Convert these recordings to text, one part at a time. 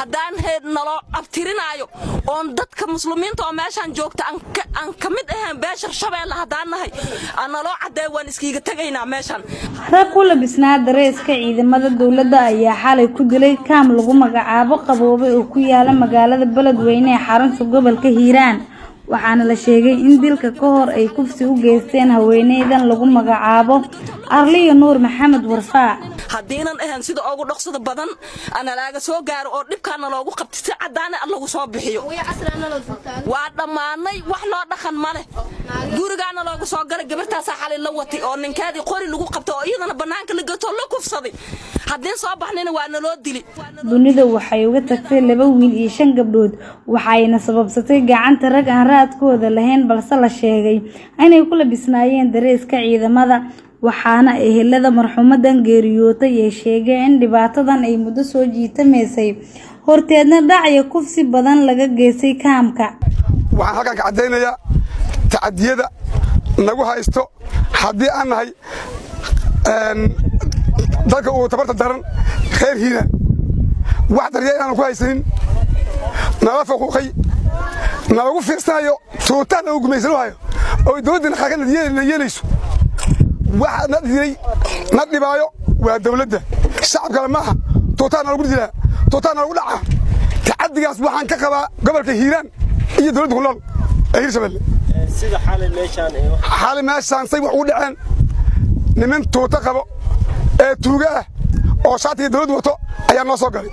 Haddaan naloo abtirinaayo oon dadka Muslimiinta oo meeshaan joogta aan ka mid ahayn, beeshar Shabeelle haddaan nahay, naloo caddeey, waan iskiiga tegaynaa meeshaan. Rag ku labisnaa dareeska ciidamada dowladda ayaa xalay ku dilay kaam lagu magacaabo Qaboobe oo ku yaala magaalada Beledweyne ee xarunta gobolka Hiiraan, waxaana la sheegay in dilka ka hor ay kufsi u geysteen haweeneydan lagu magacaabo Arliyo Nuur Maxamed Warfaac. Haddiinan ahayn, sida ugu dhoqsada badan analaaga soo gaaro oo dhibkaana loogu qabtay, si caddaana lagu soo bixiyo. Waa dhammaanay, wax noo dhaqan ma leh. Gurigaana loogu soo galay, gabartaasaa xalay la watay oo ninkeedii qori lagu qabtay oo iyadana bannaanka la gatoo la kufsaday. Haddiin soo baxnayna waa naloo dili. Dunida waxay uga tagtay laba wiil iyo shan gabdhood, waxayna sababsatay gacanta rag aan raadkooda lahayn, balse la sheegay inay ku labisnaayeen dareeska ciidamada. Waxaana ehelada marxuumadan geeriyootay ay sheegeen in dhibaatadan ay muddo soo jiitamaysay, horteedna dhac iyo kufsi badan laga geystay kaamka. Waxaan halkan ka caddaynayaa tacadiyada nagu haysto haddii aan nahay dalka uu tabarta daran reer Hiiraan. Wax daryeel inaanu ku haysanin, nala faquuqay, nalagu fiirsanayo, tuutaan nagu gumaysan hayo oo dawladdana qaarkeed na yeelayso. Waxa na dilay, na dhibaayo waa dawladda, shacab kale maaha. Tuutaan na lagu dilaa, tuutaan na lagu dhacaa. Tacaddigaas waxaan ka qabaa gobolka Hiiraan iyo dawladda ku nool ee Hirshabelle. Xalay meeshaan say wax ugu dhaceen, niman tuuto qabo ee tuuga ah oo shaatiga dawladdu wato ayaa noo soo galay.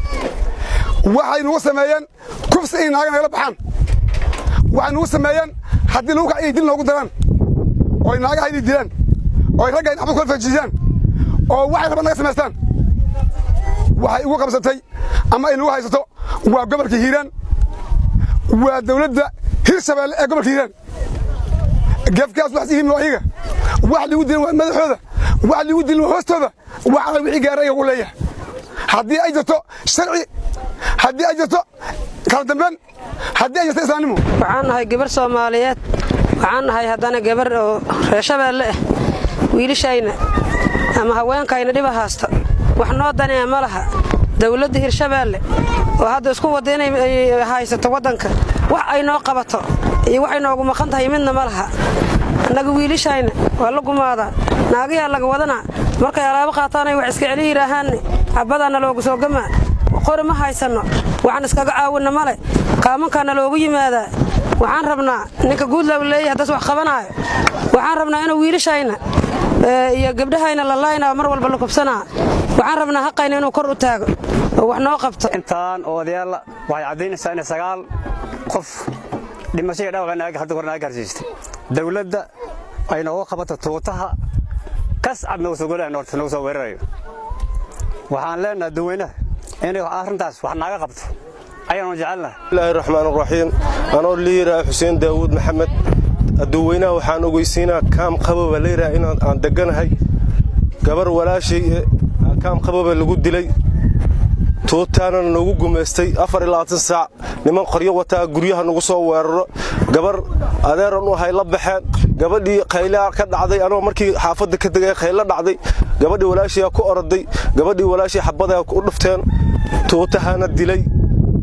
Waxay nagu sameeyeen kufsi, inay naaga nagala baxaan. Waxay nagu sameeyeen haddii lagu kac inay dil noogu daraan oo ay naagaha inay dilaan oo ay ragga inay xabad kula fajiisaan oo waxay rabaan naga samaystaan. Waxay ugu qabsatay ama ay nagu haysato waa gobolka Hiiraan, waa dawladda Hirshabeelle ee gobolka Hiiraan. Gefkaas wax yihiin waa iyaga. Wax ligu dilin waa madaxooda, wax ligu dilin waa hoostooda. Waxaana wixii gaara iyagu leeyahay. Haddii ay jirto sharci, haddii ay jirto kala dambeyn, haddii ay jirto islaamnimo. Waxaan nahay gabar Soomaaliyeed, waxaan nahay haddana gabar oo reer Shabeelle ah. Wiilashayna ama haweenkayna dhiba haasta, wax noo danaya ma laha. Dawladda Hirshabeelle oo hadda isku wadda inay haysato waddanka, wax ay noo qabato iyo waxay noogu maqan tahay midna ma laha. Annaga wiilashayna waa la gumaadaa, naagayaa laga wadanaa. Markay alaabo qaataanay wax iska celi yidhaahaanne, xabadaana loogu soo gamaa. Qori ma haysanno, waxaan iskaga caawinna male. Kaamankaana loogu yimaadaa. Waxaan rabnaa ninka Guudlaw leeyahay haddaas wax qabanaayo, waxaan rabnaa inuu wiilashayna iyo gabdhahayna la laynaa, mar walba la kubsanaa, waxaan rabnaa haqayna inuu kor u taago oo wax noo qabto. Intaan oo odayaalla waxay caddaynaysaa inay sagaal qof dhimasho iyo dhaawac hadda hore naga gaarsiistay. Dawladda ay nooga qabato tuutaha kas cad noogu soo golaya, noogu soo weerarayo. Waxaan leenahay dadweynaha inay arrintaas wax naaga qabto ayaanu jecelnahay. Bismillaahi raxmaan raxiim. Anoo liiraa Xuseen Daawuud Maxamed, dadweynaha waxaan ogeysiinaa kaam Qabooba layidhaha inaan aan degganahay. Gabar walaashay kaam Qabooba lagu dilay, tuutaana nagu gumaystay 24 saac. Niman qoryo wataa guryaha nagu soo weeraro. Gabar adeeran u ahay la baxeen. Gabadhii khaylaa ka dhacday. Anoo markii xaafadda ka tegay khaylo dhacday. Gabadhii walaashiyaa ku oroday, gabadhii walaashii xabadaa u dhufteen, tuutahana dilay.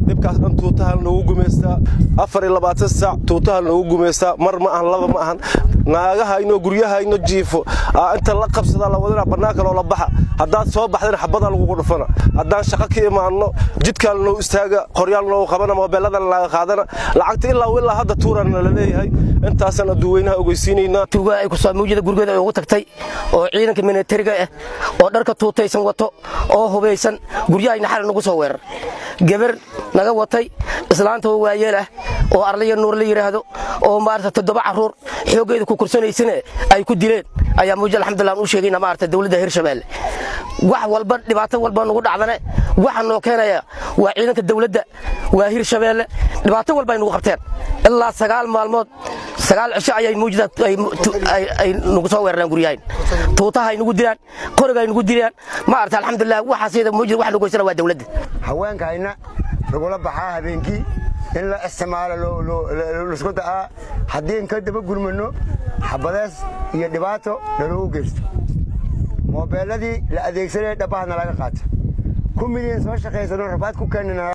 Dhibkaas dhan tuutaha noogu gumaystaa, 24 saac tuutaha noogu gumaystaa. Mar ma ahan, laba ma ahan. Naagahayno guryahayno jiifo inta la qabsadaa la wadana, bannaanka loola baxa. Haddaad soo baxdana xabadaa lagugu dhufana. Haddaan shaqo ka imaanno, jidkaan noo istaaga, qoryaal noogu qabana, moobeelladan naaga qaadana, lacagta ilaa ilaa hadda tuurana la leeyahay. Intaasaan adduweynaha ogeysiinaynaa. Tuuga ay ku soo muujida gurigeeda ay ugu tagtay oo ciidanka militariga ah oo dharka tuutaysan wato oo hubaysan guryahayna xalay nagu soo weerar. Gabar naga watay, islaanta oo waayeel ah oo Arliya Nuur la yidhaahdo, oo maarata toddoba carruur xooggeeda ku korsanaysane ay ku dileen ayaa muuja. Alxamdulillah, aan u sheegayna maarata dawladda Hirshabeelle. Wax walba, dhibaato walba nagu dhacdane, waxa noo keenaya waa ciidanka dawladda, waa Hirshabeelle. Dhibaato walba ay nagu qabteen. Ilaa 9 maalmood, 9 cisho ayay muujida ay nagu soo weerareen guryahayn, tuutaha ay nagu dilaan, qoriga ay nagu dilaan. Maarata alxamdulillah, waxaasida muujida wax nagu haysana waa dawladda. Haweenkayna lagula baxaa habeenkii in la isticmaalo laisku da'aa. Haddii ka daba gurmanno, xabadees iyo dhibaato naloogu geysto. Moobeelladii la adeegsanaya dhabbahana laga qaato. Ku milyan soo shaqaysano rafaad ku keenana.